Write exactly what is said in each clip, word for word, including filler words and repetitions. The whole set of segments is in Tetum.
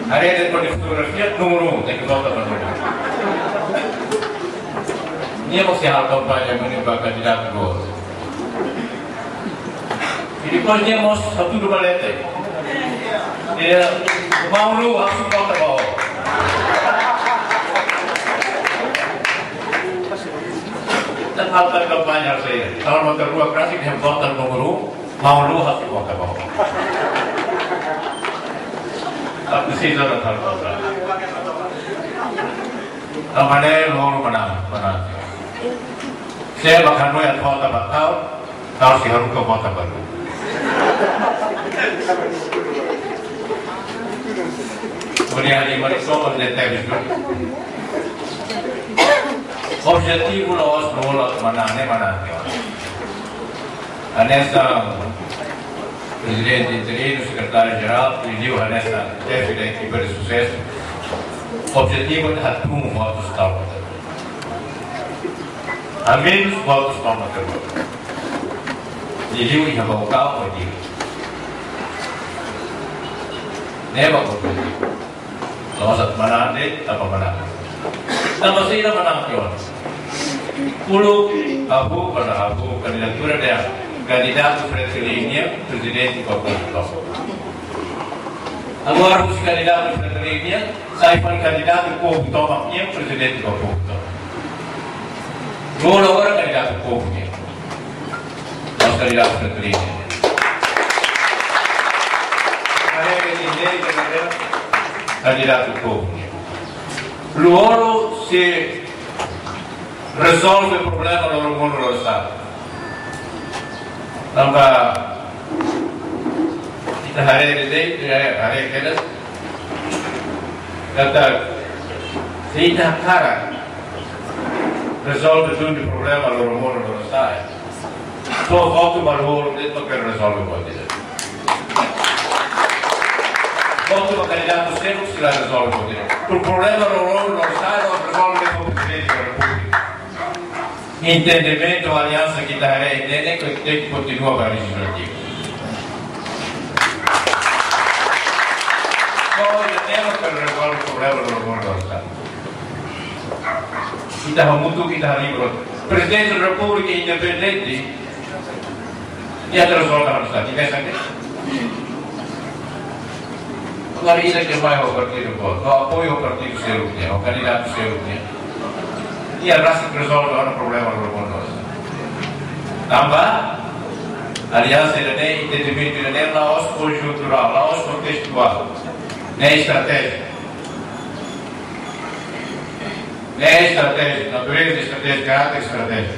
Haree de'it ba fotografia, númeru um, tenke vota ba númeru um. Nia mós sei halo kampaña mós ba kandidatu dua. I depois nia mós hatudu ba leten. Nia, maun-alin, ha'u sei vota ba ó. Entaun halo kampaña sei. Kalau mau terbuat klasik, nia vota númeru um. Maun-alin, ha'u sei vota ba ó. Ha'u presiza atu halo vota. Tanba ne'e loro manán, manán. Se ema hanoin atu vota ba ha'u, ha'u sei haruka vota ba ha'u. Ko'alia halimar ida, só para detalhes, não? Objetivu la'ós loro atu manán, ne'e manán. Hanesan prezidente interinu, sekretáriu-jerál, i liuliu hanesan xefe da ekipa de susesu, objetivu atu hatún votus tomak. Aumentus votus tomak. I liuliu iha Baucau, Odile. Ne'e mak objetivu. La'ós atu manán de'it, tanba manán. Tanba saida manán tiha ona? Uluk, hahú, kuandu hahú kandidatura dehan kandidatu Fretilin nian prezidente ba povu tomak. Agora husi kandidatu Fretilin nian, sai fali kandidatu povu tomak nian, prezidente ba povu tomak. Loro agora kandidatu povu nian. La'ós kandidatu Fretilin nian. Haree de'it, haree de'it, kandidatu povu nian. Loro sei rezolve problema loro-monu lorosa'e. Tanba ita haree de'it, haree, haree kedas. Katak, se ita hakarak rezolve duni problema loro-monu lorosa'e, só votu ba loro de'it mak bele rezolve buat ida. Votu ba kandidatu seluk sei la rezolve buat ida. Problema loro-monu lorosa'e la'ós rezolve ho Prezidente da Repúblika. Entendimentu, aliansa ke ita haree ne'e, ne'e ke tenke kontinua ba lejizlativu. Só ida-ne'e mak bele rezolve problema loro-monu lorosa'e. Ita hamutuk, ita halibur. Prezidente da Repúblika independente, nia atu rezolve halo saida, ita saida. Agora ida ke mai ho partidu boot, ho apoiu partidu seluk nian, ho kandidatu seluk nian, nia rasik rezolve ona problema loro-monu lorosa'e. Tanba aliansa ida-ne'e, entendimentu ida-ne'e la'ós konjunturál, la'ós kontestuál, ne'e estratéjia. Ne'e estratéjia, natureza estratéjia, karáter estratéjia.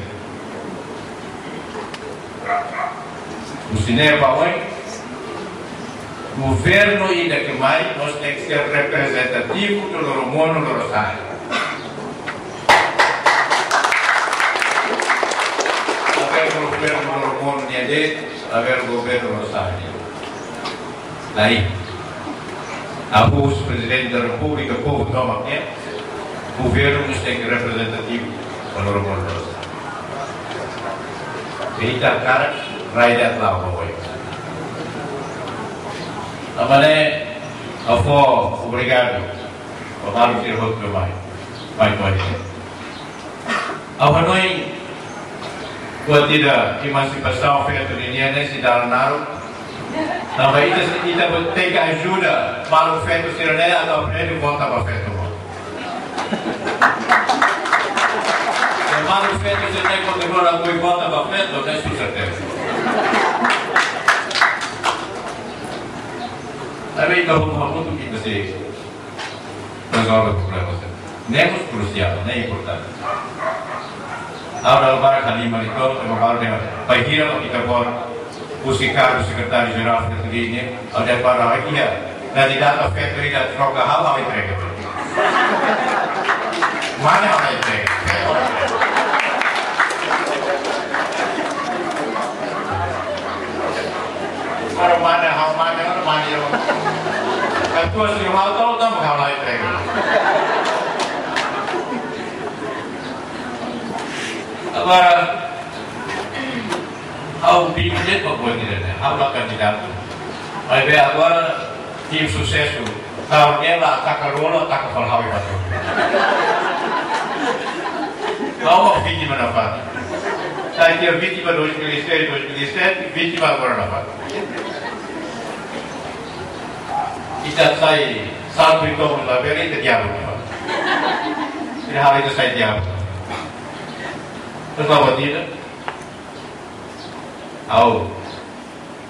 Husi ne'e ba oin, governu ida ke mai, mós tenke ser reprezentativu ba loro-monu lorosa'e. Labele governu loro-monu nian de'it, labele governu lorosa'e nian. Lae, hahú husi Prezidente da Repúblika, povu tomak nian, governu mós tenke reprezentativu ba loro-monu lorosa'e. Ita hakarak rai de'it la'o ba oin. Tanba ne'e, ha'u fó obrigadu ba maluk sira hotu mai, mai, mai. Ha'u hanoin, kuandu ita emansipasaun feto ninian ne'e sei dalan naruk. Tanba ita, ita tenke ajuda maluk feto sira-ne'e atu aprende vota ba feto. Se maluk feto sira-ne'e kontinua lakohi vota ba feto, ne'e susar tebes. Tapi ita hotu, hotu ita sei rezolve problema sira. Ne'e mós krusiál, ne'e importante. Ha'u dala barak halimar uitoan, ema balu dehan, bainhira mak ita bolu husi kargu sekretáriu-jerál Fretilin nian, ha'u dehan ba ha'u, iha kandidatu feto ida troka ha'u, ha'u entrega. Mane ha'u la entrega. Ora mane, ha'u mane, ora mane, ora. Ketua sira ha'u tau, tau, ha'u la entrega. Agora, ha'u bikin de'it ba buat ida-ne'e, ha'u la kandidatu. Maibé agora, tim susesu Taun ne'e la ataka lolo, ataka fali ha'u batu. Ha'u mak vítima nafatin. Sai tiha vítima dois mil e seis, dois mil e sete, vítima agora nafatin. Ita sai santu i to'o labele, ita diabu nafatin. Ita halo ita sai diabu. Terus apa tidak? Au.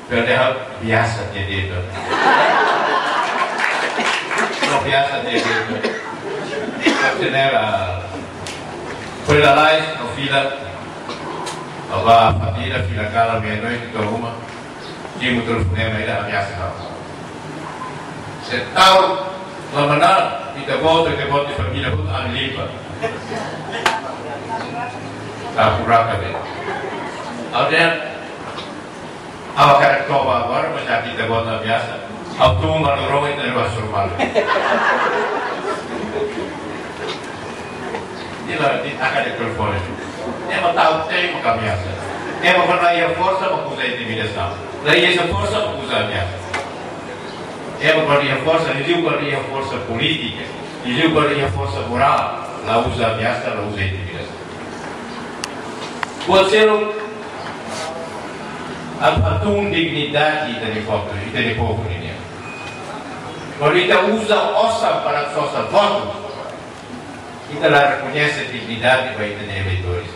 Perde hal biasa jadi itu. Luar biasa jadi itu. General. Foi la lais, no fila. Aba fatida, fila kala, meia-noite, to'o uma. Timu telefone, mas ida biasa. Se tau, la manal, ita-boot, ita-boot, família, boot, ami limpa. Tá, buraco ali. Aldeia, Ha'u hakarak toba agora, mas ita-boot la biasa. Ha'u tun ba lorong ita lewat surmal. Ita la, ita taka de'it telefone. Ema tau tei mak biasa. Ema kuandu la iha forsa mak uza intimidasaun. La iha forsa mak uza ameasa. Ema kuandu iha forsa, liuliu kuandu iha forsa polítika, liuliu kuandu iha forsa morál, la uza ameasa, la uza intimidasaun. Buat seluk, atu hatún dignidade ita-nia povu, ita-nia povu nian. Kuandu ita uza osan para sosa votu, ita la rekoñese dignidade ba ita-nia eleitores.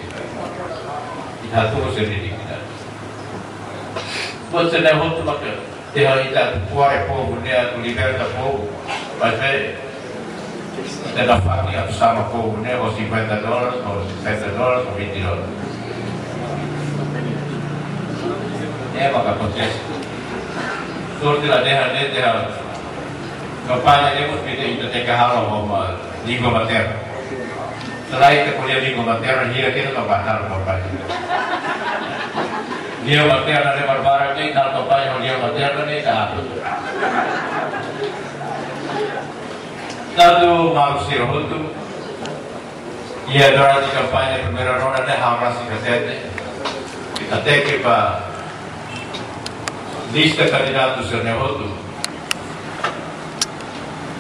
Ita hatún sira-nia dignidade. Buat sira-ne'e hotu maka dehan ita atu kore povu ne'e, atu liberta povu. Mas, eh, ita nafatin atu sama povu ne'e ho cinquenta dólares, ho sessenta dólares, ho vinte dólares. Ne'e maka akontese. Sorte la dehan, ne'e dehan kampaña ne'e mós ita, ita tenke halo ho, ah, língua materna. Selain ita ko'alia língua materna, nia kira ka batal kampaña. Língua materna ne'e barbarak, ne'e halo kampaña ho língua materna, ne'e ita aat. Tantu maluk sira hotu, iha durante kampaña primeira ronda ne'e ha'u rasik hatete. Ita tenke ba lista kandidatu sira-ne'e hotu.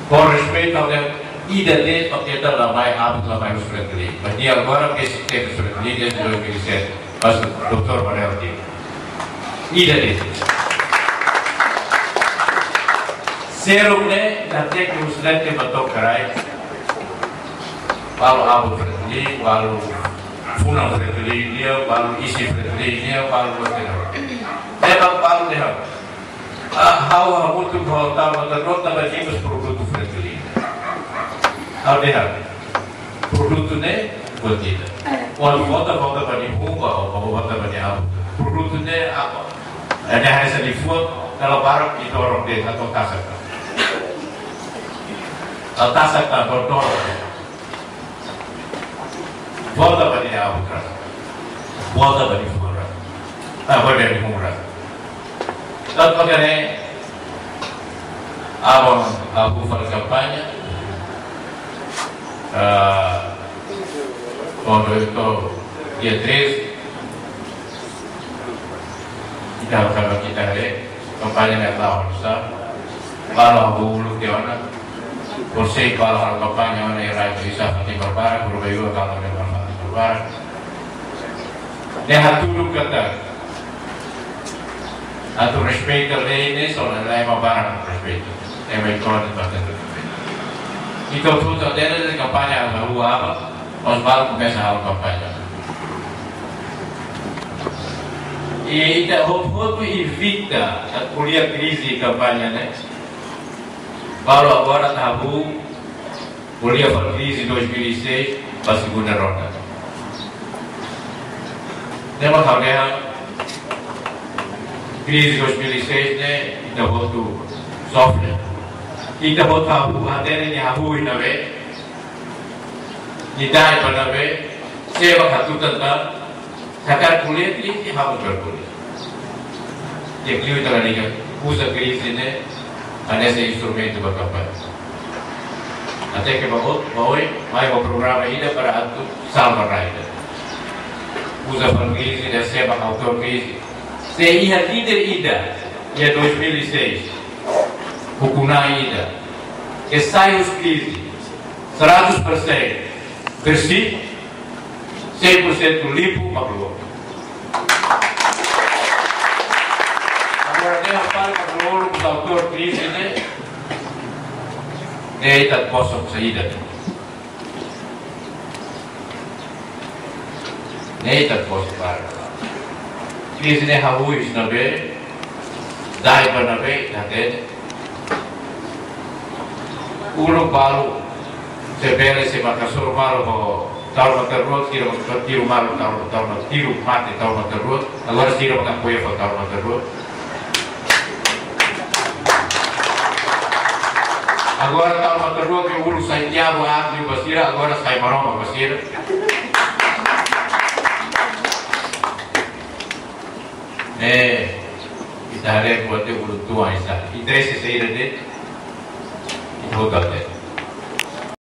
Ho respeitu, ha'u dehan ida de'it mak ita la mai, ha'u la mai husu Fretilin. Mas nia agora ke sistema Fretilin desde dois mil e sete. Mas doutór Manuel Tito. Ida de'it. Seluk ne'e, ita tenke husu leten ba to'o kraik. Balu abu Fretilin, balu funan Fretilin nian, balu isin Fretilin nian, balu hotel. Memang balu dehan. Ah, ha'u hamutuk ho Tau Matan Rotan ba jingos produtu Fretilin. Ha'u dehan. Produtu ne'e buat ida. Kuandu vota, vota ba nia hun, ba, ba, vota ba nia abu. Produtu ne'e apa? Ida hanesan liafuan, kalau barak didorong de'it, atu tasak. Atu tasak, atu dorong. Vota ba nia abu, vota ba nia fuan. Ah, vota ba nia hun. Tanba ne'e, aban ha'u fali kampaña, ah, kuandu ita dia três, ita akan kita re, kampaña ne'e atu halo oinsá, balu ha'u uluk tiha ona, por sei balu halo kampaña ona iha rai ida, fatin barbarak, por bayu kalau ne'e fatin barbarak. Ne'e hatudu katak atu respeita lei ne'e, só lei ema barak respeita. Ema ituan ita tenke respeita. Entaun, frutu dela de kampaña na rua aba, os balu komesa halo kampaña. I ita hotu-hotu evita atu ko'alia krize kampaña ne'e. Balu agora tabu, ko'alia fali krize dois mil e seis ba segunda ronda. Ne'e mak ha'u dehan, krize dois mil e seis ne'e, ita hotu sofre. Ita hotu hahú, hatene nia hahú iha ne'ebé, nia da'et ba ne'ebé, se ema hatutan tan, hakarak ko'alia krize, ha'u ko'alia krize. Di'ak liu ita lalika uza krize ne'e hanesan instrumentu ba kampaña. Até ke ba oin, ba oin, mai ho programa ida para atu salva rai ida. Uza fali krize, dehan sé mak autór krize. Se iha líder ida, iha dois mil e seis, ukun-na'in ida, Ke sai husi krize seratus persen bersih, cem por cento limpu, Maklou. Agora, ne'e ha'u fali Maklou, o autór krize ne'e, ne'e ita bosok saida. Ne'e ita bosok para. Krize ne'e hahú husi ne'ebé, dai ba ne'ebé, ita hatene. Uluk balu, se bele se maka suru malu ho Taur Matan Ruak, sira maka tiru malu, Taur, Taur, tiru mate Taur Matan Ruak, agora sira maka apoia ho Taur Matan Ruak. Agora Taur Matan Ruak ke uluk sai tiabu, ardiu ba sira, agora sai maromak ba sira. Eh, ita haree buat uluk tuan ita. Interese saida de'it, ita hotu hatene.